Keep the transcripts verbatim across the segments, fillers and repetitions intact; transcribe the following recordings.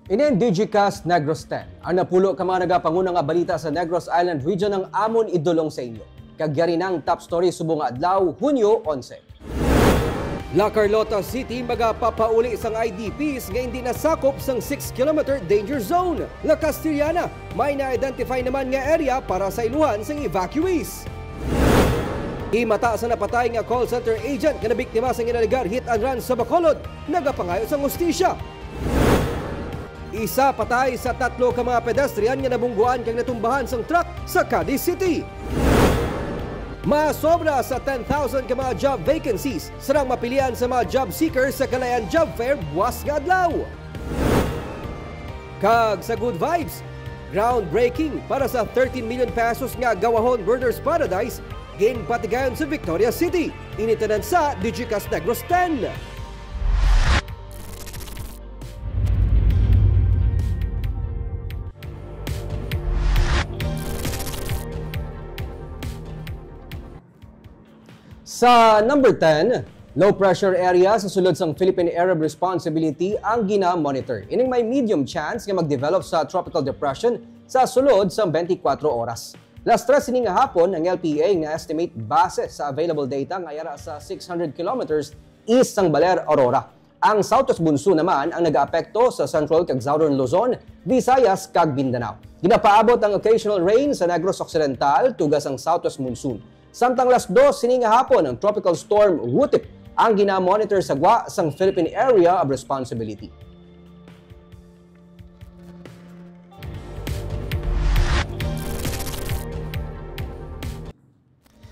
Inin Digicast Negros ten. Ang napulo ka mga nagapanguna nga balita sa Negros Island Region ang amon idulong sa inyo. Kag yari na ang top story subong nga adlaw, Hunyo onse. La Carlota City magapapauli sang I D Ps nga hindi nasakop sang six kilometer danger zone. La Castellana, may na-identify naman nga area para sa iluhan sang evacuees. Himata sa napatay nga call center agent nga nabiktima sang ginalegar hit and run sa Bacolod, nagapangayo sang hustisya. Isa patay sa tatlo ka mga pedestrian nga nabungguan kag natumbahan sang truck sa Cadiz City. Masobra sa ten thousand ka mga job vacancies sarang mapilian sa mga job seekers sa Kalayaan Job Fair buwas nga adlaw. Kag sa good vibes, groundbreaking para sa thirteen million pesos nga Gawahon Murders Paradise ginpatigayon sa Victoria City. Ini tanan sa Digicast Negros ten. Sa number ten, low pressure area sa sulod sang Philippine Area of Responsibility ang gina-monitor. Ining may medium chance nga mag-develop sa tropical depression sa sulod sang twenty-four oras. Las tres ini nga hapon ang L P A nga estimate base sa available data nga yara sa six hundred kilometers east sang Baler, Aurora. Ang southwest monsoon naman ang nagaapekto sa central kag southern Luzon, Visayas, kag Mindanao. Ginapaabot ang occasional rain sa Negros Occidental, tuga sang southwest monsoon. Samtang las dos sini nga hapon, ang Tropical Storm Wutip ang gina-monitor sa gwa sang Philippine Area of Responsibility.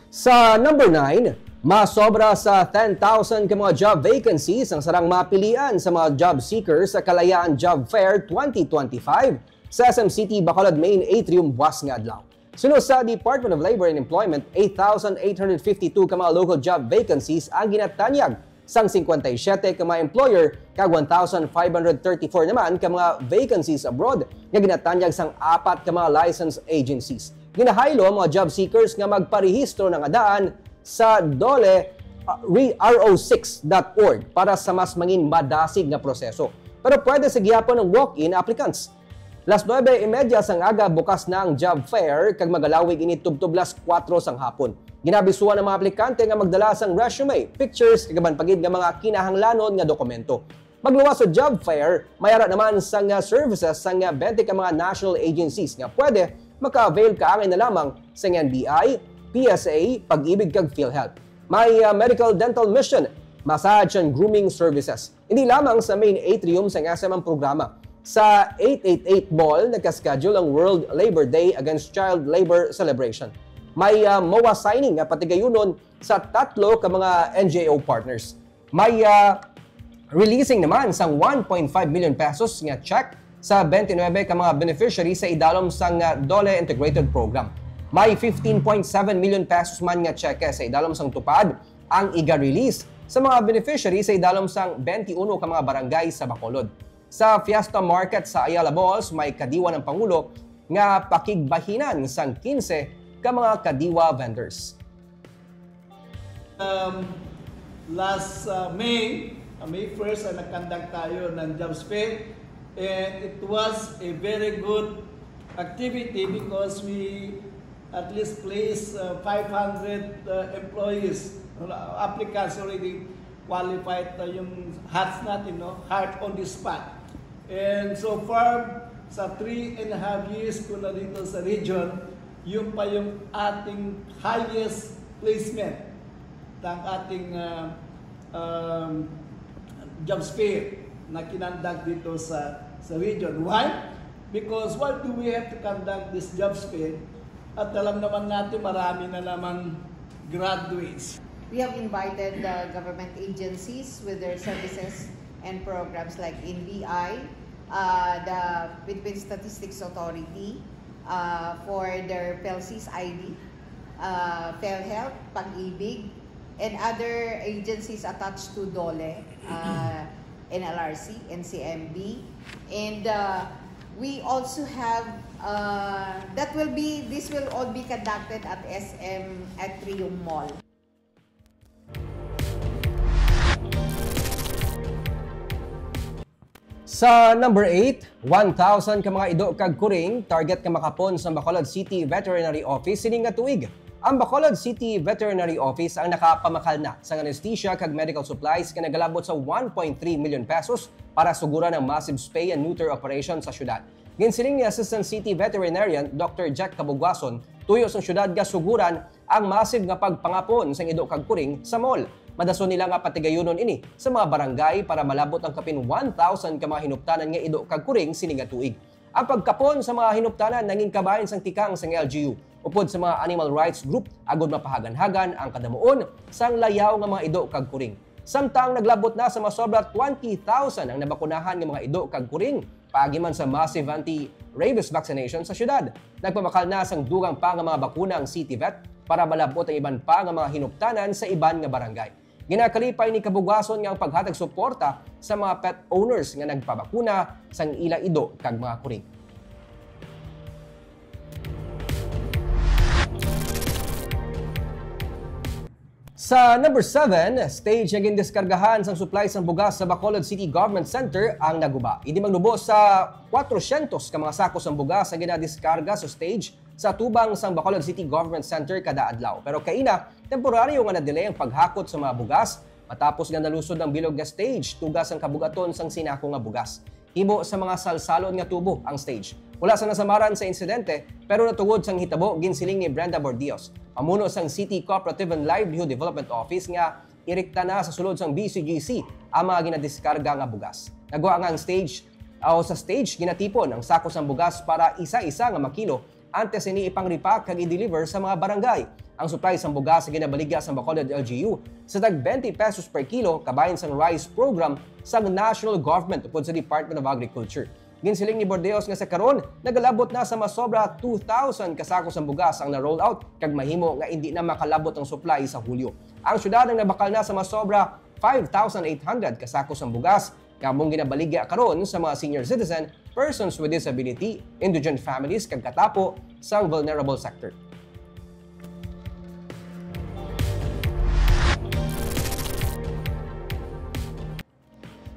Sa number nine, masobra sa ten thousand ka mga job vacancies ang sarang mapilian sa mga job seekers sa Kalayaan Job Fair twenty twenty-five sa S M City Bacolod Main Atrium buwas nga adlaw. Suno sa Department of Labor and Employment, eight thousand eight hundred fifty-two ka mga local job vacancies ang ginatanyag sang cincuenta y siete ka mga employer, kag one thousand five hundred thirty-four naman ka mga vacancies abroad nga ginatanyag sang apat ka mga license agencies. Ginahaylo ang mga job seekers nga magparehistro na nga daan sa dole, uh, re-, R O six dot org para sa mas mangin madasig nga proseso. Pero pwede sa gihapon ang walk-in applicants. Las nuebe y media sang aga bukas na ang job fair kag magalawig ini tubtob las kuwatro sang hapon. Ginabisuan ang mga aplikante nga magdala sang resume, pictures, kag iban pa gid nga mga kinahanglanon nga dokumento. Magluwas sa job fair, may ara naman sang, ah, services sang, ah, twenty ka mga national agencies nga pwede maka-avail kaangay na lamang sang N B I, P S A, Pag-ibig kag PhilHealth. May, ah, medical, dental, mission, massage and grooming services. Hindi lamang sa main atrium sang S M ang programa. Sa eight eight eight Mall, nagka-schedule ang World Labor Day Against Child Labor Celebration. May, ah, MOA signing nga patigayunon sa tatlo ka mga N G O partners. May, ah, releasing naman sang one point five million pesos nga check sa twenty-nine ka mga beneficiary sa idalom sang, ah, dole Integrated Program. May fifteen point seven million pesos man nga cheque sa idalom sang TUPAD ang iga-release sa mga beneficiary sa idalom sang twenty-one ka mga barangay sa Bacolod. Sa Fiesta Market sa Ayala Malls, may kadiwa ng Pangulo nga pakigbahinan sang quince ka mga kadiwa vendors. Um, last, uh, May, uh, May first, uh, nag-conduct tayo ng jobs fair, and it was a very good activity because we at least place, uh, five hundred, uh, employees, uh, applicants already qualified, uh, yung HOTS natin, no? Hire on the spot. And so far, sa three and a half years ko na dito sa region, yun pa yung ating highest placement ng ating, uh, um, jobs fair na kinandak dito sa, sa region. Why? Because why do we have to conduct this jobs fair? At alam naman natin, marami na namang graduates. We have invited the government agencies with their services and programs like N B I, uh, the Philippine Statistics Authority, uh, for their PhilSys I D, uh, PhilHealth, Pag-ibig, and other agencies attached to dole, uh, N L R C, N C M B. And, uh, we also have, uh, that will be, this will all be conducted at S M Atrium Mall. Sa number eight, one thousand ka mga ido kag kuring target nga makapon sa Bacolod City Veterinary Office sining nga tuig. Ang Bacolod City Veterinary Office ang nakapamakal na sang anesthesia kag medical supplies nga nagalabot sa one point three million pesos para suguran ang massive spay and neuter operation sa syudad. Ginsiling ni Assistant City Veterinarian Doctor Jack Cabugwason, tuyo sang syudad nga suguran ang massive nga pagpangapon sang ido kag kuring sa mall. Madason nila nga patigayunon ini sa mga barangay para malabot ang kapin one thousand ka mga hinuptanan nga ido kag kuring sini nga tuig. Ang pagkapon sa mga hinuptanan nangin kabahin sang tikang sang L G U upod sa mga animal rights group agod mapahaganhagan ang kadamuon sang layaw nga mga ido kag kuring. Samtang naglabot na sa masobra twenty thousand ang nabakunahan nga mga ido kag kuring paagi man sa massive anti-rabies vaccination sa syudad. Nagpamakal na sang dugang pa nga mga bakuna ang City Vet para malabot ang iban pa nga mga hinuptanan sa iban nga barangay. Ginakalipay ni Cabugwason nga ang paghatag suporta sa mga pet owners nga nagpabakuna sang ila ido kag mga kuring. Sa number seven, stage nga gindiskargahan sang supply sang bugas sa Bacolod City Government Center ang naguba. Hindi magnubo sa kwatrosyentos ka mga sako sang bugas ang ginadiskarga sa stage sa atubang sang Bacolod City Government Center kada adlaw. Pero kaina, temporaryo nga na-delay ang paghakot sa mga bugas matapos nga nalusod ang bilog nga stage tuga sang kabug-aton sang sinako nga bugas. Himo sa mga salsalon nga tubo ang stage. Wala sa nasamaran sa insidente, pero natungod sang hitabo, ginsiling ni Brenda Bordios, pamuno sang City Cooperative and Livelihood Development Office, nga irikta na sa sulod sang B C G C ang mga ginadiskarga nga bugas. Nagwa nga ang stage, o sa stage, ginatipon ang sako sang bugas para isa-isa nga makilo antes ini ipang-repack kag i-deliver sa mga barangay. Ang supply sang bugas nga ginabaligya sang Bacolod L G U sa tag twenty pesos per kilo kabahin sang rice program sang national government upod sa Department of Agriculture. Ginsiling ni Bordeos nga sa karon, nagalabot na sa masobra two thousand ka sako sang bugas ang na-roll out kag mahimo nga indi na makalabot ang supply sa Hulyo. Ang syudad ang nabakal na sa masobra five thousand eight hundred ka sako sang bugas nga among ginabaligya karon sa mga senior citizen, persons with disability, indigent families, kag katapo sang vulnerable sector.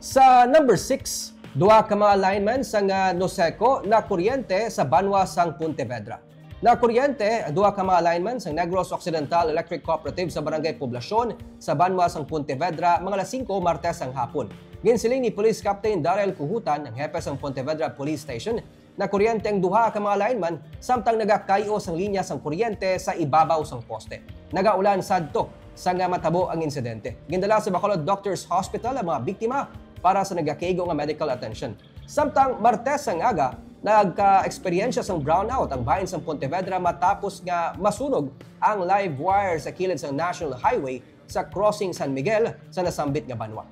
Sa number six, duha ka mga linemen sang, ah, NOSECO nakuryente sa banwa sang Pontevedra. Nakuryente ang duha ka mga linemen sang Negros Occidental Electric Cooperative sa Barangay Poblacion sa banwa sang Pontevedra mga alas singko Martes sang hapon. Ginsiling ni Police Captain Darrell Kuhutan, ang hepe sang Pontevedra Police Station, nakuryente ang duha ka mga lineman samtang nagakay-o sang linya sang kuryente sa ibabaw sang poste. Nagaulan sadto sang matabo ang insidente. Gindala sa Bacolod Doctors Hospital ang mga biktima para sa nagakaigo nga medical attention. Samtang Martes sang aga, nagka-eksperyensya sang brownout ang bahin sang Pontevedra matapos nga masunog ang live wire sa kilid sang National Highway sa Crossing San Miguel sa nasambit nga banwa.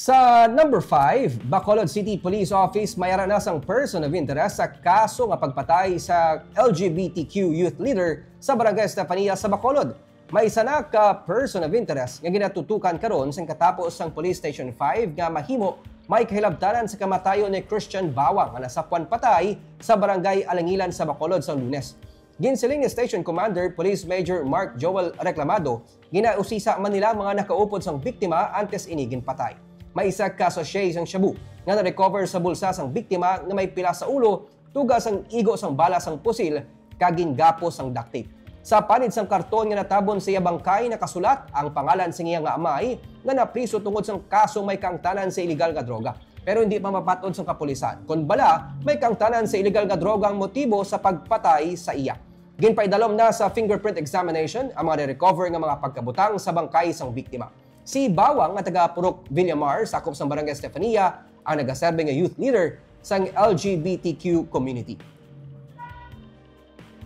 Sa number five, Bacolod City Police Office may ara na sang person of interest sa kaso nga pagpatay sa L G B T Q youth leader sa Barangay Estefania sa Bacolod. May isa na ka person of interest nga ginatutukan karon sang katapo sang Police Station five nga mahimo may kahilabtanan sa kamatayon ni Christian Bawang nga nasapwan patay sa Barangay Alangilan sa Bacolod sa Lunes. Ginsiling ni Station Commander Police Major Mark Joel Reclamado, ginausisa man nila mga nakaupod sang biktima antes ini ginpatay. May isa ka sachet sang shabu nga na-recover sa bulsa sang biktima nga may pila sa ulo, tuga sang igo sang bala sang pusil kag gingapo sang duct tape. Sa panid sang karton nga natabon sa iya bangkay nakasulat ang pangalan sang iya nga amay nga napriso tungod sang kasong may kaangtanan sa iligal nga droga. Pero hindi pa mapat-od sang kapulisan kon bala may kaangtanan sa iligal nga droga ang motibo sa pagpatay sa iya. Ginpaidalom na sa fingerprint examination ang mga na-recover nga mga pagkabutang sa bangkay sang biktima. Si Bawang nga taga Purok Villamar, sakop sang Barangay Estefania, ang nagaserbi nga youth leader sang L G B T Q community.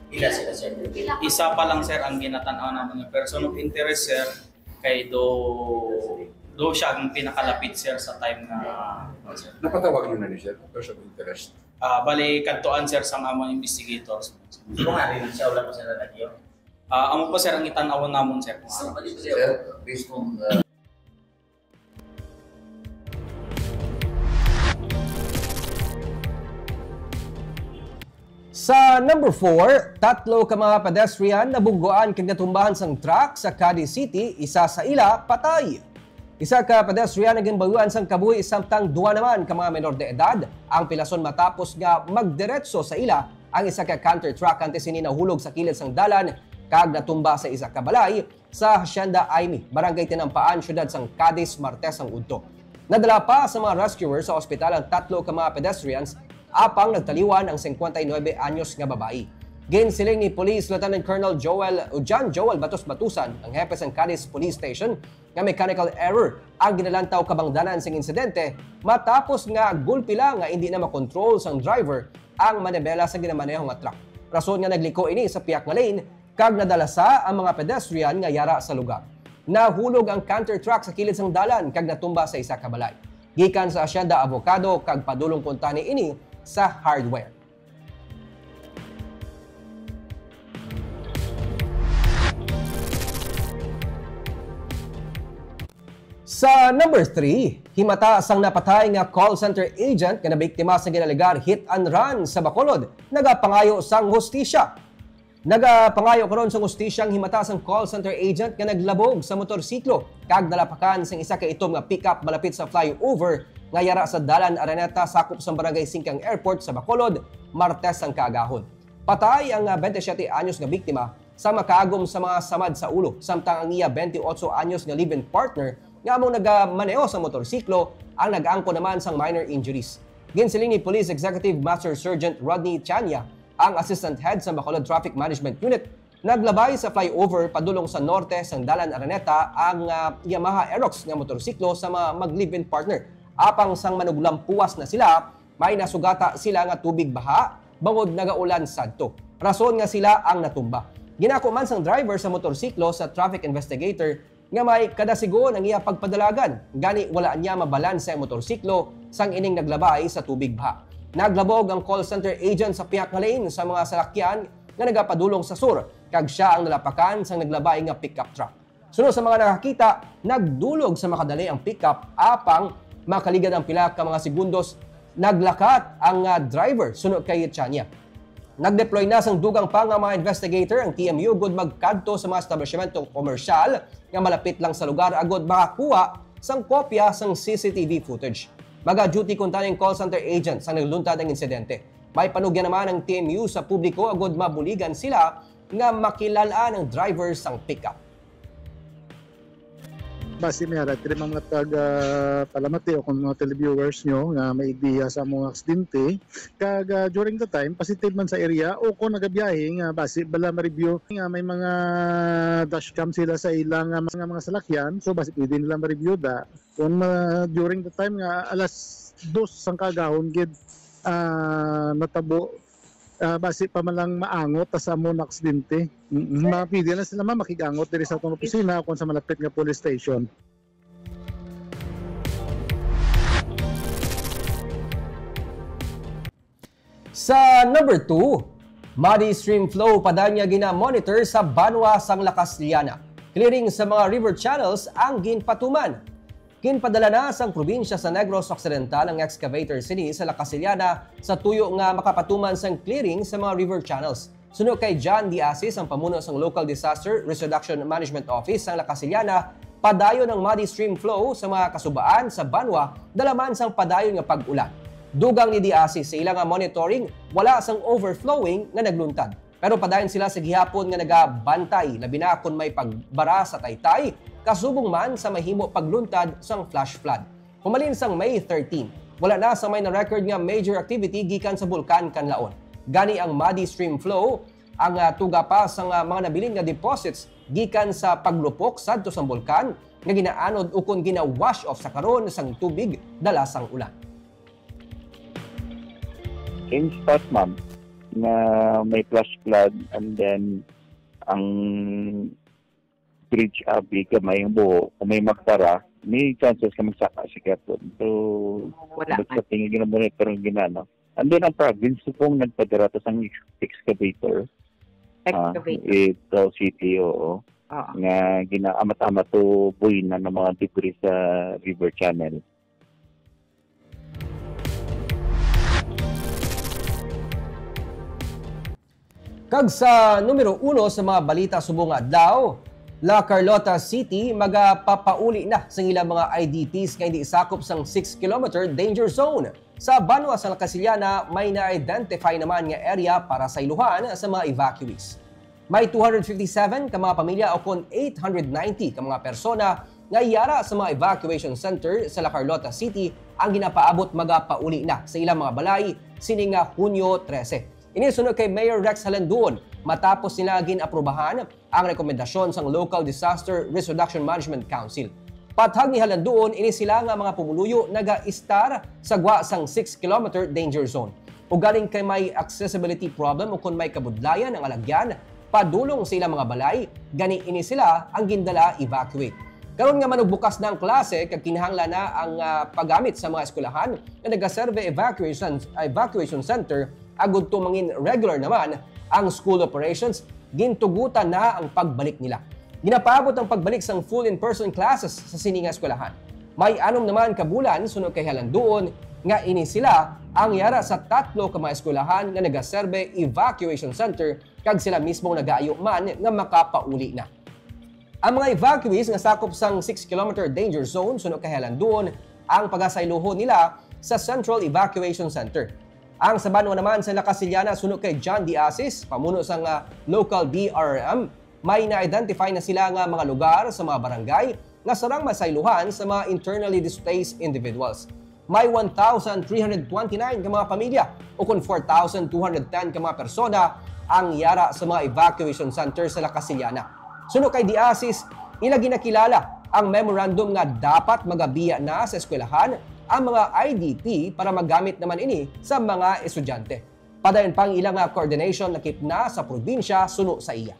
Pila sila, sir? Isa pa lang, sir, ang ginatan-aw namin nga person of interest, sir, kay do do siya ang pinakalapit, sir, sa time nga, sir. Napatawag niyo na ni sir, person of interest? Ah, bali, kadtuan, sir, sa mga investigators. Kung ano yun siya, wala pa sila lagi yun. Ah, amo po, sir, ang itan-awan namon, sir. So, pwede ko siya. Sir, based on uh, Sa number four, tatlo ka mga pedestrian nabunggoan kag natumbahan sang truck sa Cadiz City, isa sa ila patay. Isa ka pedestrian naging bayuan sang kabuhi, samtang duha naman ka mga menor de edad ang pilason matapos nga magdiretso sa ila ang isa ka canter truck antes ini nahulog sa kilid sang dalan kag natumba sa isa ka balay sa Hacienda Aimee, Barangay Tinampaan, siyudad sang Cadiz, Martes ang udto. Nadala pa sa mga rescuer sa ospital ang tatlo ka mga pedestrians, apang nagtaliwan ang singkwenta y nuebe anyos nga babayi. Ginsiling ni Police Lieutenant Colonel Joel, John Joel Batos Batusan, ang hepe sang Cadiz Police Station, nga mechanical error ang ginalantaw kabangdanan sing insidente, matapos nga gulpi lang nga indi na makontrol sang driver ang manibela sa ginamaneho nga truck. Rason nga nagliko ini sa pihak nga lane kag nadalasa ang mga pedestrian nga yara sa lugar. Nahulog ang canter truck sa kilid sang dalan kag natumba sa isa ka balay. Gikan sa Hacienda Avocado kag padulong kuntani ini sa hardware. Sa number three, himata sang napatay nga call center agent nga nabiktima sa ginalegar hit and run sa Bacolod, nagapangayo sang hustisya. Nagapangayo karon sang hustisya ang himata sang call center agent nga naglabog sa motorsiklo kag nalapakan sang isa ka itom nga pickup malapit sa flyover nga yara sa Dalan Araneta, sakop sang Barangay Singkang Airport sa Bacolod, Martes ang kaagahon. Patay ang, ah, twenty-seven anyos nga biktima sa makaagom sa mga samad sa ulo, samtang ang iya twenty-eight anyos nga live-in partner nga amo nagamaneho sa motorsiklo ang nag-angkon naman sang minor injuries. Ginsiling ni Police Executive Master Sergeant Rodney Chania, ang assistant head sa Bacolod Traffic Management Unit, naglabay sa flyover padulong sa norte sang Dalan Araneta ang, ah, Yamaha Aerox nga motorsiklo sa mga mag-live-in partner. Apang sang manuglampuas na sila, may nasugata sila nga tubig baha bangod nagaulan sadto, rason nga sila ang natumba. Ginako man sang driver sa motorsiklo sa traffic investigator nga may kadasigon ang iya pagpadalagan, gani wala niya mabalanse ang motorsiklo sang ining naglabay sa tubig baha. Naglabog ang call center agent sa pihak nga lane sa mga salakyan nga nagapadulong sa sur, kag sia ang nalapakan sang naglabay nga pickup truck. Suno sa mga nakakita, nagdulog sa makadali ang pickup, apang makaligad ang pila ka mga segundos, naglakat ang, ah, driver suno kay Chania. Nag-deploy na sang dugang pa nga mga investigator ang T M U gud magkadto sa mga establishmentong komersyal nga malapit lang sa lugar agud makakuha sang kopya sang C C T V footage. Maga-duty kuntani ang call center agent sang nagluntad ang insidente. May panugyan naman ang T M U sa publiko agud mabuligan sila nga makilal-an ang driver sang pickup. Basi may ara, diri mga tag, ah, palamati o kung mga televiewers nyo nga may ideya sa among aksidente. Kag, ah, during the time, positive man sa area o kung nagabiyahe nga basi bala ma-review nga may mga dashcam sila sa ilang, ah, mga, mga salakyan. So, basi pwede nila ma-review da. Kung, ah, during the time nga alas dos sang kagahon gid, ah, natabo, ah, basi pa man lang maangot ta sa amo na aksidente. Mm, mapili na sila, ma'am, makig-angot diri sa atong opisina o kung sa malapit nga police station. Sa number two, muddy stream flow padayon nga gina-monitor sa banwa sang La Castellana. Clearing sa mga river channels ang ginpatuman. Ginpadala na sang probinsya sa Negros Occidental ang excavator sini sa La Castellana sa tuyo nga makapatuman sang clearing sa mga river channels. Suno kay John Diasis, ang pamuno sang Local Disaster Risk Reduction Management Office sang La Castellana, padayon ang muddy stream flow sa mga kasubaan sa banwa dala man sang padayon nga pag-ulan. Dugang ni Diasis, sa ila nga monitoring, wala sang overflowing nga nagluntad. Pero padayon sila sa gihapon nga nagabantay, labi na kon may pagbara sa taytay, kasubong man sa mahimo pagluntad sang flash flood. Humalin sang May thirteen, wala na sang may na-record nga major activity gikan sa Bulkan Kanlaon. Gani ang muddy stream flow ang, ah, tuga pa sang, ah, mga nabilin nga deposits gikan sa paglupok sadto sang bulkan nga ginaanod ukon gina-wash off sa karon sang tubig dala sang ulan. In spot, ma'am, na may flash flood and then ang bridge abi gamay ang buho, kung may magbara, may chances ka magsaka sa gihapon. So, Wala basta man. Tingin gina-monitor ang ginano. And then ang province po ang nagpadara ta sang ex- excavator. Ah, Excavator. Ito, city, oo. Oo. Nga ginaamat-amat to buhina ng mga debris sa river channel. Kag sa numero uno sa mga balita subong nga adlaw, La Carlota City magapapauli na sa ilang mga I D Ps nga hindi sakop sang six kilometer danger zone. Sa banwa sa La Castellana, may na-identify naman nga area para sa iluhan sa mga evacuees. May two hundred fifty-seven ka mga pamilya ukon eight hundred ninety ka mga persona nga yara sa mga evacuation center sa La Carlota City ang ginapaabot magapauli na sa ilang mga balay sini nga Hunyo trese. Ini suno kay Mayor Rex Halanduon, matapos nila gin-aprubahan ang rekomendasyon sang Local Disaster Risk Reduction Management Council. Patag ni Halanduon, ini sila nga mga pumuluyo naga-istar sa gwa sang six kilometer danger zone. Ugaling kay may accessibility problem o kon may kabudlayan ang alagyan padulong sa ilang mga balay, gani ini sila ang gindala evacuate. Karon nga manugbukas na ang klase kag kinahanglan na ang, ah, paggamit sa mga eskwelahan nga nagaserve evacuation, evacuation center, agud to mangin regular naman ang school operations, gintugutan na ang pagbalik nila. Ginapaabot ang pagbalik sang full in-person classes sa sini nga eskwelahan. May anom naman ka bulan suno kay Halanduon nga ini sila ang yara sa tatlo ka mga eskwelahan nga nagaserve evacuation center kag sila mismo nagaayo man nga makapauli na. Ang mga evacuees nga sakop sang six kilometer danger zone suno kay Halanduon ang pagasaylohon nila sa Central Evacuation Center. Ang sa banwa naman sa La Castellana, suno kay John De Asis, pamuno sang, ah, local D R R M, may na-identify na sila nga mga lugar sa mga barangay nga sarang masaylohan sa mga internally displaced individuals. May one thousand three hundred twenty-nine ka mga pamilya, ukon four thousand two hundred ten ka mga persona ang yara sa mga evacuation center sa La Castellana. Suno kay De Asis, ila ginakilala ang memorandum nga dapat magabiya na sa eskwelahan ang mga I D P para magamit naman ini sa mga estudyante. Padayon pa ang ila nga coordination lakip na sa probinsya suno sa iya.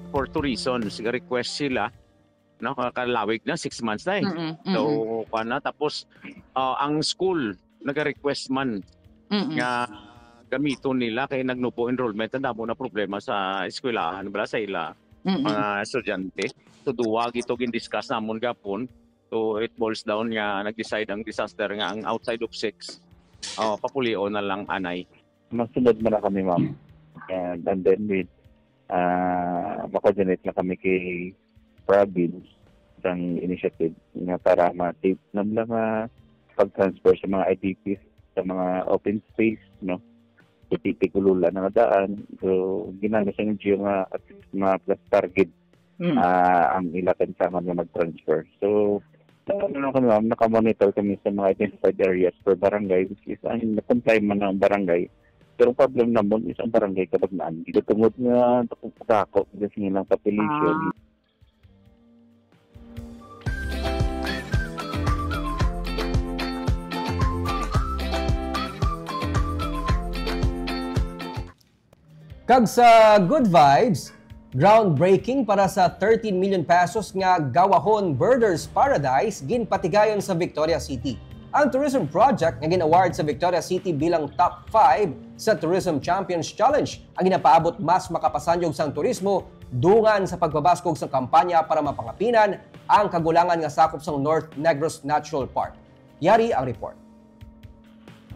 For two reasons, request sila, no, kalawig na, six months na eh. Mm-mm, So, mm-mm, kuwan na. Tapos, ah, ang school, nag-request man mm-mm. nga gamiton nila kay nagnubo enrollment, ang damo na problema sa eskwelahan, bala sa ila Mm-mm. mga estudyante. So, duwa gito gin-discuss namon gapon. So, it boils down nga nag-decide ang disaster nga ang outside of six, oh, papulion na lang anay. Masunod man na kami, ma'am. And, and then we, ah, ma-coordinate na kami kay province sang initiative nga para ma-take na lang nga pag-transfer sa mga I D Ps sa mga open space, no? Titikulola na nga daan. So, ginano sa N G O nga at least ma-plus target Mm. ah, ang ila kansaman nga mag-transfer. So, ano lang kami, ma'am, naka-monitor kami sa mga identified areas per barangay, which is ang na-comply man ang barangay. Pero ang problem namon is ang barangay Cabagnaan. Dito tungod nga dako, dako, kasi nilang population. Ah. Kag sa Good Vibes, groundbreaking para sa thirteen million pesos nga Gawahon Birders Paradise ginpatigayon sa Victoria City. Ang tourism project nga gin-award sa Victoria City bilang top five sa Tourism Champions Challenge ang ginapaabot mas makapasanyog sang turismo dungan sa pagpabaskog sang kampanya para mapangapinan ang kagulangan nga sakop sang North Negros Natural Park. Yari ang report.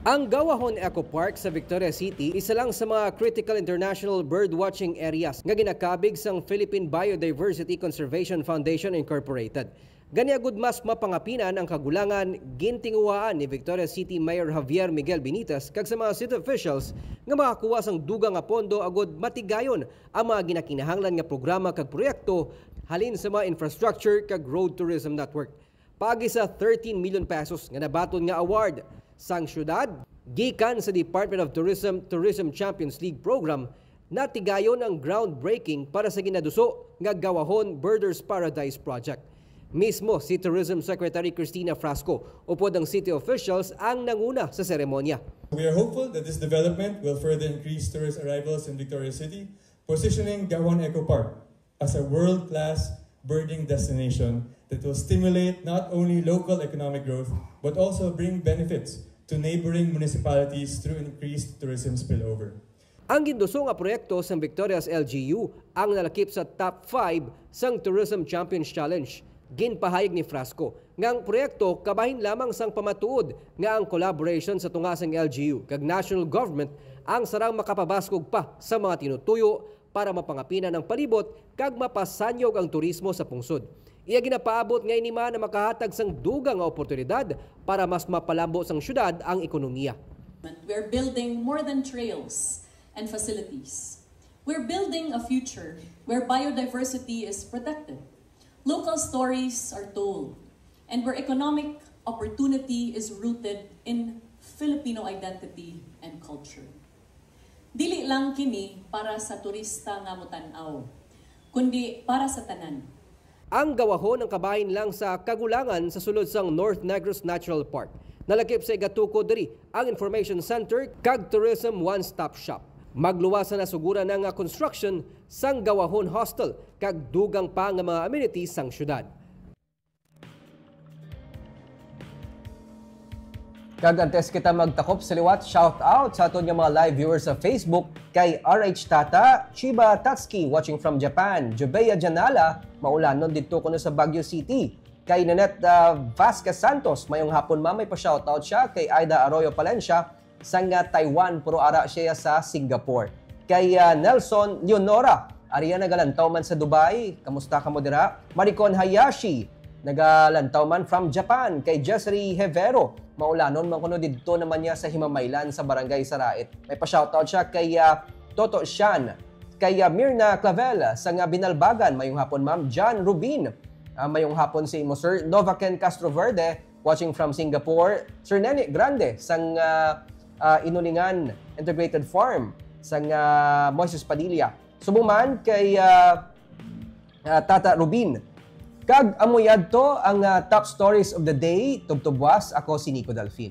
Ang Gawahon Eco Park sa Victoria City isa lang sa mga critical international birdwatching areas nga ginakabig sang Philippine Biodiversity Conservation Foundation Incorporated. Gani, agud mas mapangapinan ang kagulangan, gintinguhaan ni Victoria City Mayor Javier Miguel Benitez kag sa mga city officials nga makakuha sang dugang nga pondo agud matigayon ang mga ginakinahanglan nga programa kag proyekto halin sa mga infrastructure kag road tourism network. Paagi sa thirteen million pesos nga nabaton nga award sang syudad gikan sa Department of Tourism Tourism Champions League Program, natigayon ang groundbreaking para sa ginaduso nga Gawahon Birders Paradise Project. Mismo si Tourism Secretary Christina Frasco upod ang city officials ang nanguna sa seremonya. We are hopeful that this development will further increase tourist arrivals in Victoria City, positioning Gawahon Eco Park as a world-class birding destination that will stimulate not only local economic growth but also bring benefits to neighboring municipalities through increased tourism spillover. Ang ginduso nga proyekto sang Victoria's L G U ang nalakip sa top five sang Tourism Champions Challenge. Ginpahayag ni Frasco nga ang proyekto kabahin lamang sang pamatuod nga ang collaboration sa tunga sang L G U kag national government ang sarang makapabaskog pa sa mga tinutuyo para mapangapinan ang palibot kag mapasanyog ang turismo sa pungsod. Iya ginapaabot nga ini man ang makahatag sang dugang nga oportunidad para mas mapalambo sang syudad ang ekonomiya. We're building more than trails and facilities. We're building a future where biodiversity is protected, local stories are told, and where economic opportunity is rooted in Filipino identity and culture. Dili lang kini para sa turista nga motan-aw, kundi para sa tanan. Ang Gawahon ang kabahin lang sa kagulangan sa sulod sang North Negros Natural Park. Nalakip sa igatukod diri ang Information Center kag Tourism One Stop Shop. Magluwas na nasuguran na nga construction sang Gawahon Hostel kag dugang pa nga mga amenities sang syudad. Kag antes kita magtakop sa liwat, shout out sa aton nga mga live viewers sa Facebook kay R H Tata, Chiba Tatsuki watching from Japan, Jubeya Janala, maulanon didto kuno sa Baguio City. Kay Nanette ah, Vasquez Santos, mayong hapon ma'am, may pa-shoutout siya kay Aida Arroyo Palencia sang ah, Taiwan, pero ara siya sa Singapore. Kay ah, Nelson Leonora, ariya nagalantaw man sa Dubai, kamusta ka mo dira? Maricon Hayashi, nagalantaw man from Japan. Kay Jessry Hevero, maulanon man kuno didto naman niya sa Himamaylan sa Barangay Sarait. May pa-shoutout siya kay ah, Toto Shan, kay ah, Mirna Clavel sang ah, Binalbagan, mayong hapon ma'am. John Rubin, ah, mayong hapon sa imo sir. Novaken Castroverde, watching from Singapore. Sir Nene Grande sang ah, ah, Inulingan Integrated Farm sang ah, Moises Padilla. Subong man kay ah, ah, Tata Rubin. Kag amo yadto ang ah, top stories of the day. Tubtubwas, ako si Nico Delfin.